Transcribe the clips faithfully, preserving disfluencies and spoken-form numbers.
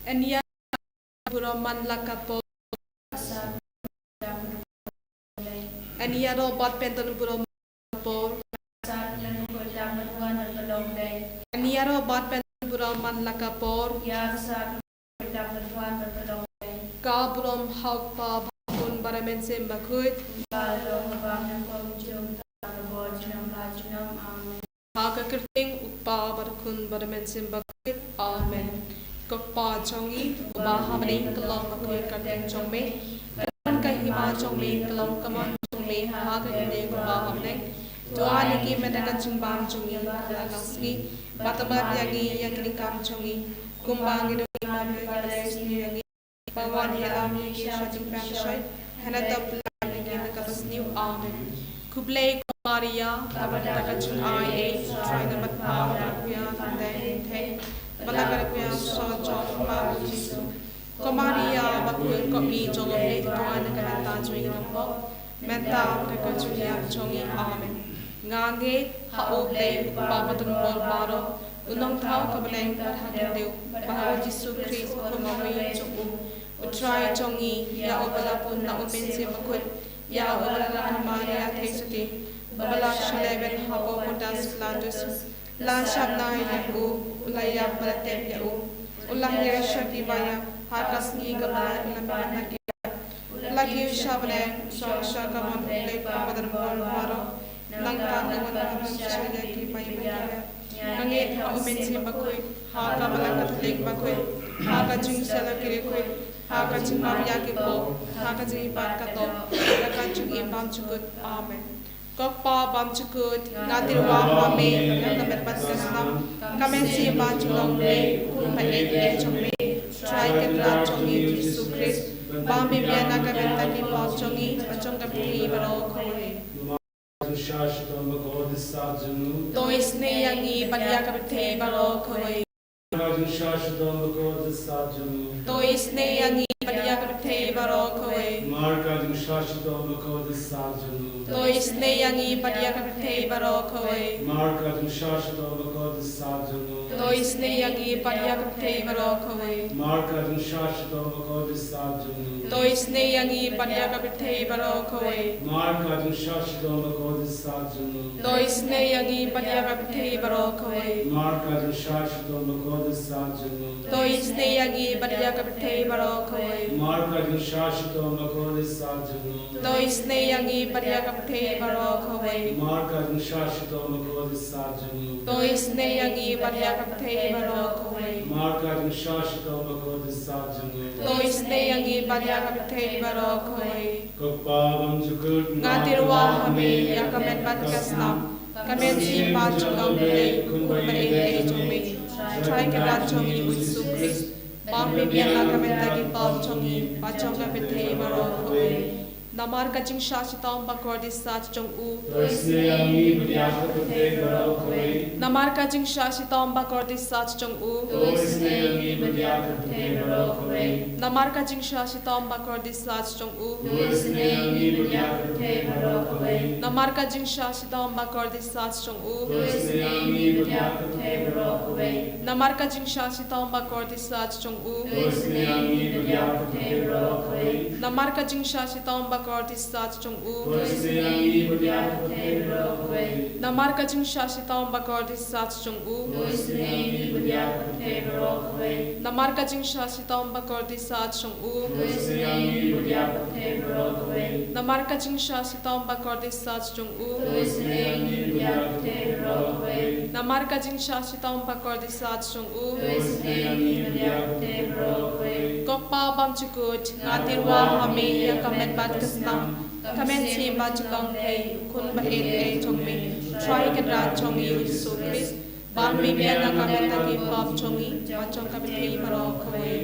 Ania burom man la ka por. Ania ro bat pen ton burom por. Ania ro bat pen burom man la ka por. Ka burom ha u Kpa, bad ha u Khun bad ha u Mynsiem Bakhuid. Ha ka kyrteng u Kpa bad u Khun bad u Mynsiem Bakhuid. Amen. Ko Kpa jong ngi uba ha bneng, ka long bakhuid ka kyrteng jong me. Ka don ka hima jong me, ka long ka mon jong me ha ka kyrteng uba ha bneng. To ai ïa ngi mynta ka jingbam jong ngi ka la ka sngi. Bad to map ïa ngi ïa ki jingkam jong ngi, kumba ngi ruh ngi map ïa kiba leh sniew ïa ngi. Ba wat ïalam ïa ngi sha jingpang shoi, hynrei to pyllait ïa ngi na kaba sniew. Amen. Khublei ko Maria, kaba don ka jingai ei, U Trai u don bad pha, ba la kyrkhu ïa phi ha ki kynthei, bad la kyrkhu ïa u sawjor pha u Jisu. Ko Maria bakhuid, ko Mei jong U Blei, to duwai na ka bynta jong ngi ki nongpop, mynta bad ha ka kyrteng jong ngi. Amen. Nga ngeit ha U Blei, U Kpa uba don bor baroh, U Nongthaw ka bneng bad ha ka khyndew, bad ha U Jisu Khrist, U Khun baieit jong U, U Trai jong ngi, ïa uba la bun na U Mynsiem Bakhuid, ïa uba la rah ha Maria Theisotti, uba la shah lehbeiñ hapoh u Pontius Pilatus, la shah bnai ïa u, u la ïap bad la tep ïa u, u la hiar sha kiba ïap, ha ka sngi kaba lai u la mih na ki ïap, u la kiew sha bneng, u shong sha kamon U Blei Kpa uba don bor baroh. Nangta un wan ban pynshai ïa kiba ïeit bad kiba ïap. Nga ngeit ha U Mynsiem Bakhuid, ha ka Balang Katholik bakhuid, ha ka jingïasyllok ki riewkhuid, ha ka jingmap ïa ki pop, ha ka jingïaid pat katto, ha ka jingim bymjukut. Amen. Ko Kpa bymjukut, nga tied wah ha me, ïa ka met bad ka snam, ka mynsiem bad jinglong U Blei, U Khun baieit jong me, U Trai Kynrad jong ngi U Jisu Khrist, ba me biang na ka bynta ki pop jong ngi, bad jong ka pyrthei baroh kawei. To isynei ïa ngi bad ïa ka pyrthei baroh kawei. To isynei ïa ngi bad ïa ka pyrthei baroh kawei. Marka jong U Kpa Jisu Khrist. To isynei ïa ngi bad ïa ka pyrthei baroh kawei. Marka jong U Kpa Jisu Khrist. To isynei ïa ngi bad ïa ka pyrthei baroh kawei. Marka jong U Kpa Jisu Khrist. To isynei ïa ngi bad ïa ka pyrthei baroh kawei. Marka jong U Kpa Jisu Khrist. To isynei ïa ngi bad ïa ka pyrthei baroh kawei. Marka jong U Kpa Jisu Khrist. To isynei ïa ngi bad ïa ka pyrthei baroh kawei. Marka jong U Kpa Jisu Khrist. To isynei ïa ngi bad ïa ka pyrthei baroh kawei. Marka jong U Kpa Jisu Khrist. To isynei ïa ngi bad ïa ka pyrthei baroh kawei. Marka jong U Kpa Jisu Khrist. To isynei ïa ngi bad ïa ka pyrthei baroh kawei. Ko Kpa bymjukut, nga tied wah ha me, ïa ka met bad ka snam, ka mynsiem bad jinglong U Blei, U Khun baieit jong me, U Trai Kynrad jong ngi U Jisu Khrist, ba me biang na ka bynta ki pop jong ngi, bad jong ka pyrthei baroh kawei. Namar ka jingshah shitom bakordit sach jong u. To isynei ïa ngi bad ïa ka pyrthei baroh kawei. Namar ka jingshah shitom bakordit sach jong u. To isynei ïa ngi bad ïa ka pyrthei baroh kawei. Namar ka jingshah shitom bakordit sach jong u. To isynei ïa ngi bad ïa ka pyrthei baroh kawei. Namar ka jingshah shitom bakordit sach jong u. To isynei ïa ngi bad ïa ka pyrthei baroh kawei. Namar ka jingshah shitom bakordit sach jong u. To isynei ïa ngi bad ïa ka pyrthei baroh kawei. Namar ka jingshah shitom bakordit sach jong u. To isynei ïa ngi bad ïa ka pyrthei baroh kawei. Namar ka jingshah shitom bakordit sach jong u. To isynei ïa ngi bad ïa ka pyrthei baroh kawei. Namar ka jingshah shitom bakordit sach jong u. To isynei ïa ngi bad ïa ka pyrthei baroh kawei. Namar ka jingshah shitom bakordit sach jong u. To isynei ïa ngi bad ïa ka pyrthei baroh kawei. Namar ka jingshah shitom bakordit sach jong u. To isynei ïa ngi bad ïa ka pyrthei baroh kawei. Ko Kpa bymjukut, nga tied wah ha me, ïa ka met bad ka snam, ka mynsiem bad jinglong U Blei, U Khun baieit jong me, U Trai Kynrad jong ngi U Jisu Khrist, ba me biang na ka bynta ki pop jong ngi, bad jong ka pyrthei baroh kawei.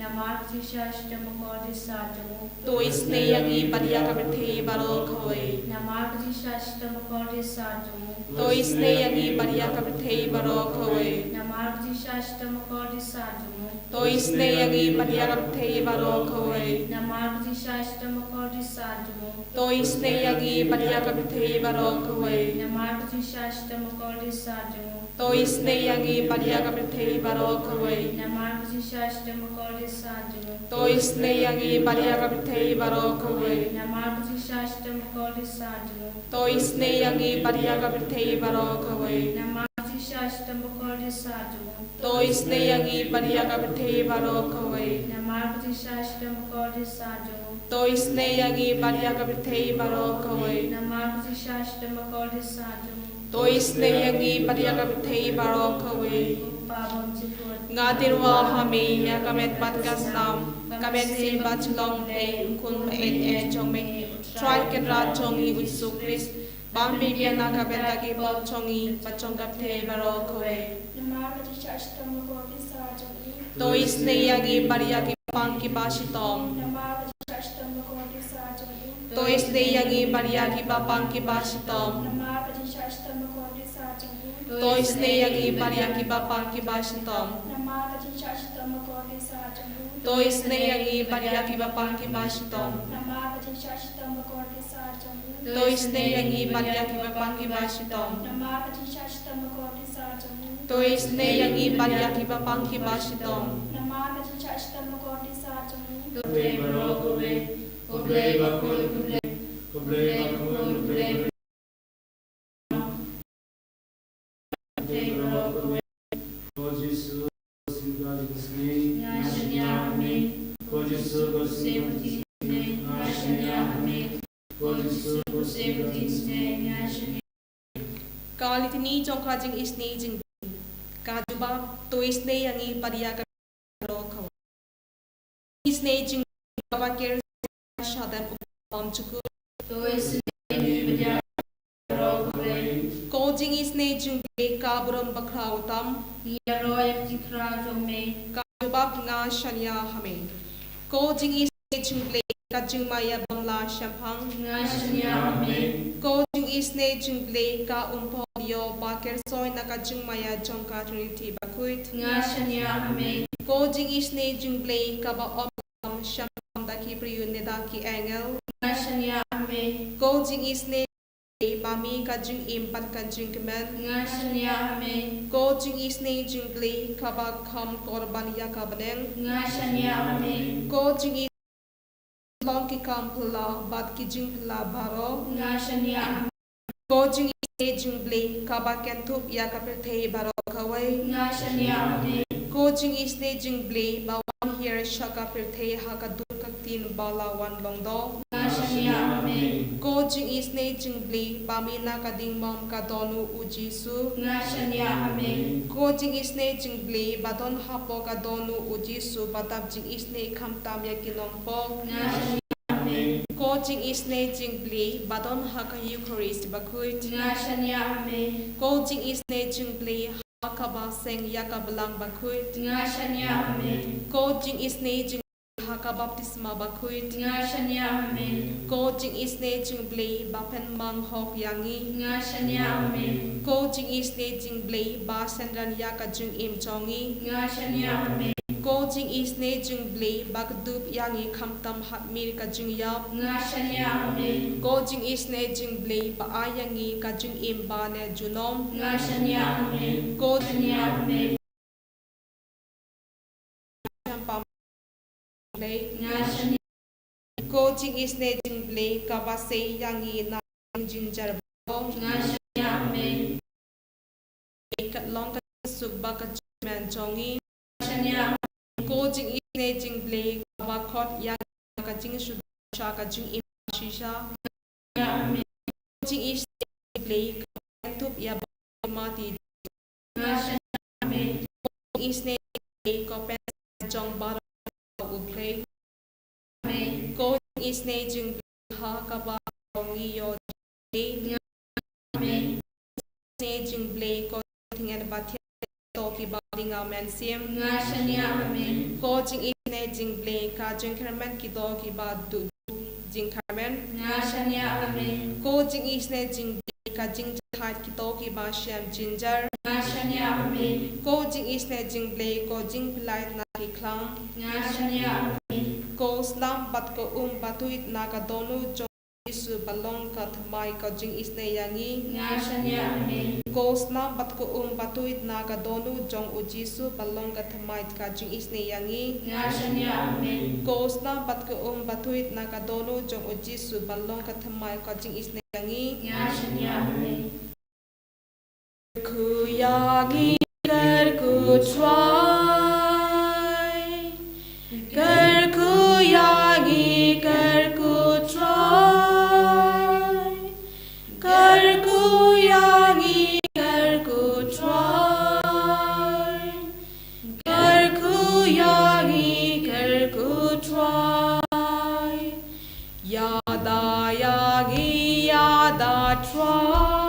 Namar ka jingshisha shitom bakordit sha jong u. To isynei ïa ngi bad ïa ka pyrthei baroh kawei. Namar ka jingshisha shitom bakordit sha jong u. To isynei ïa ngi bad ïa ka pyrthei baroh kawei. Namar ka jingshisha shitom bakordit sha jong u. To isynei ïa ngi bad ïa ka pyrthei baroh kawei. Namar ka jingshisha shitom bakordit sha jong u. To isynei ïa ngi bad ïa ka pyrthei baroh kawei. Namar ka jingshisha shitom bakordit sha jong u. To isynei ïa ngi bad ïa ka pyrthei baroh kawei. Namar ka jingshisha shitom bakordit sha jong u. To isynei ïa ngi bad ïa ka pyrthei baroh kawei. Namar ka jingshisha shitom bakordit sha jong u. To isynei ïa ngi bad ïa ka pyrthei baroh kawei. Namar ka jingshisha shitom bakordit sha jong u. To isynei ïa ngi bad ïa ka pyrthei baroh kawei. Namar ka jingshisha shitom bakordit sha jong u. To isynei ïa ngi bad ïa ka pyrthei baroh kawei. Namar ka jingshisha shitom bakordit sha jong u. To isynei ïa ngi bad ïa ka pyrthei baroh kawei. Ko Pa ba ym jukut. Nga tyrwa ha me ïa ka met bad ka snam, ka met shisha ba shu long Blei, U Khun ba ïeit eh jong me, U Trai Kynrad jong ngi U Jisu Khrist, ba me pynbiang na ka bynta ki pop jong ngi bad jong ka pyrthei baroh kawei. Namar ka jingshisha shitom bakordit sha jong u. To isynei ïa ngi bad ïa ki bapang kiba shitom. Namar ka jingshisha shitom bakordit sha jong u. To isynei ïa ngi bad ïa ki bapang kiba shitom. Namar ka jingshisha shitom bakordit sha jong u. To isynei ïa ngi bad ïa ki bapang kiba shitom. Namar ka jingshisha shitom bakordit sha jong u. To isynei ïa ngi bad ïa ki bapang kiba shitom. Namar ka jingshisha shitom bakordit sha jong u. To isynei ïa ngi bad ïa ki bapang kiba shitom. Namar ka jingshisha shitom bakordit sha jong u. To isynei ïa ngi bad ïa ki bapang kiba shitom. Namar ka jingshisha shitom bakordit sha jong u. Ko Blei baroh kawei, ko Blei ba khuid, ko Blei, ko Blei ba khuid, ko Blei ba khuid. Ko Jisu, ko Jisu, nga shaniah ha me. Ko Jisu, ko Jisu, nga shaniah ha me. Ko Jisu, ko Jisu, nga shaniah. Ka litany jong ka jingisynei jingim. Ka jubab, to isynei ïa ngi bad ïa ka baroh kawei. Isynei jingim kaba ker sha dem u bym jukut. To isynei ïa ngi bad ïa ka baroh kawei. Ko jingisynei jong U Blei ka burom bakhraw tam. Ïaroh ïa ka jingkhraw jong me. Ka jubab, nga shaniah ha me. Ko jingisynei jong U Blei ka jingmaïa bym lah shemphang. Nga shaniah ha me. Ko jingisynei jong U Blei ka umphong ïoh ba kyrshoi na ka jingmaïa jong ka Trinity bakhuid. Nga shaniah ha me. Ko jingisynei jong U Blei kaba ym shemphang da ki briew ne da ki angel. Nga shaniah ha me. Ko jingisynei ba mih ka jingim bad ka jingkmen. Nga shaniah ha me. Ko jingisynei jong U Blei kaba kham korban ïa ka bneng. Nga shaniah ha me. Ko jingisynei long ki kam phylla bad ki jingphylla baroh. Nga shaniah ha me. Ko jingisynei jong U Blei kaba kynthup ïa ka pyrthei baroh kawei. Nga shaniah ha me. Ko jingisynei jong U Blei ba wan hiar sha ka pyrthei ha ka dur ka ktien ba la wan long doh. Nga shaniah ha me. Ko jingisynei jong U Blei ba mih na ka diengmam ka dohnud U Jisu. Nga shaniah ha me. Ko jingisynei jong U Blei ba don hapoh ka dohnud U Jisu ba dap jingisynei khamtam ïa ki nongpop. Nga shaniah ha me. Ko jingisynei jong U Blei ba don ha ka Eukharist bakhuid. Nga shaniah ha me. Ko jingisynei jong U Blei ha kaba seng ïa ka balang bakhuid. Nga shaniah ha me. Ko jingisynei jong U Blei ha ka baptisma bakhuid. Nga shaniah ha me. Ko jingisynei jong U Blei ba pynmang hok ïa ngi. Nga shaniah ha me. Ko jingisynei jong U Blei ba synran ïa ka jingim jong ngi. Nga shaniah ha me. Ko jingisynei jong U Blei ba kdup ïa ngi khamtam ha khmih ka jingïap. Nga shaniah ha me. Ko jingisynei jong U Blei ba ai ïa ngi ka jingim ba ne junom. Nga shaniah ha me. Ko shaniah ha me. Blei. Nga shaniah. Ko jingisynei jong U Blei kaba sei ïa ngi na jingjynjar baroh. Nga shaniah ha me. Ka long ka jingsuk bad ka jingkmen jong ngi. Nga shaniah ha me. Ko jingisynei jong U Blei kaba khot ïa ngi na ka jingsngewsih sha ka jingim bashisha. Nga shaniah ha me. Ko jingisynei jong U Blei kaba kynthup ïa baroh ki mati. Nga shaniah ha me. Ko jingisynei jong U Blei ko pynjah jong baroh u Blei. Ko jingisynei jong U Blei ha kaba ngi ïoh jingmut. Nga shaniah ha me. Ko jingisynei jong U Blei ko jingthngan ba thiah. kito kiba ding, amen, sim. Nga shaniah, amen. Ko jingisynei jong U Blei, ka jingkyrmen kito kiba duh jingkyrmen. Nga shaniah, amen. Ko jingisynei jong U Blei, ka jingjahait kito kiba shem jynjar. Nga shaniah, amen. Ko jingisynei jong U Blei, ko jingpyllait na ki khlam. Nga shaniah, amen. Ko snam bad ko um batuid na ka dohnud jong U Jisu ba long ka thymmai, ka jingisynei ïa ngi. Nga shaniah, amen. Ko snam bad ko um batuid na ka dohnud jong U Jisu ba long ka thymmai, ka jingisynei ïa ngi. Nga shaniah, amen. Ko snam bad ko um batuid na ka dohnud jong U Jisu ba long ka thymmai, ka jingisynei ïa ngi. Nga shaniah, amen. Kyrkhu ïa ngi, kyrkhu Trai. Kyrkhu ïa ngi, kyrkhu Trai. Kyrkhu ïa ngi, kyrkhu Trai. Kyrkhu ïa ngi, kyrkhu Trai. Ïada ïa ngi, ïada Trai.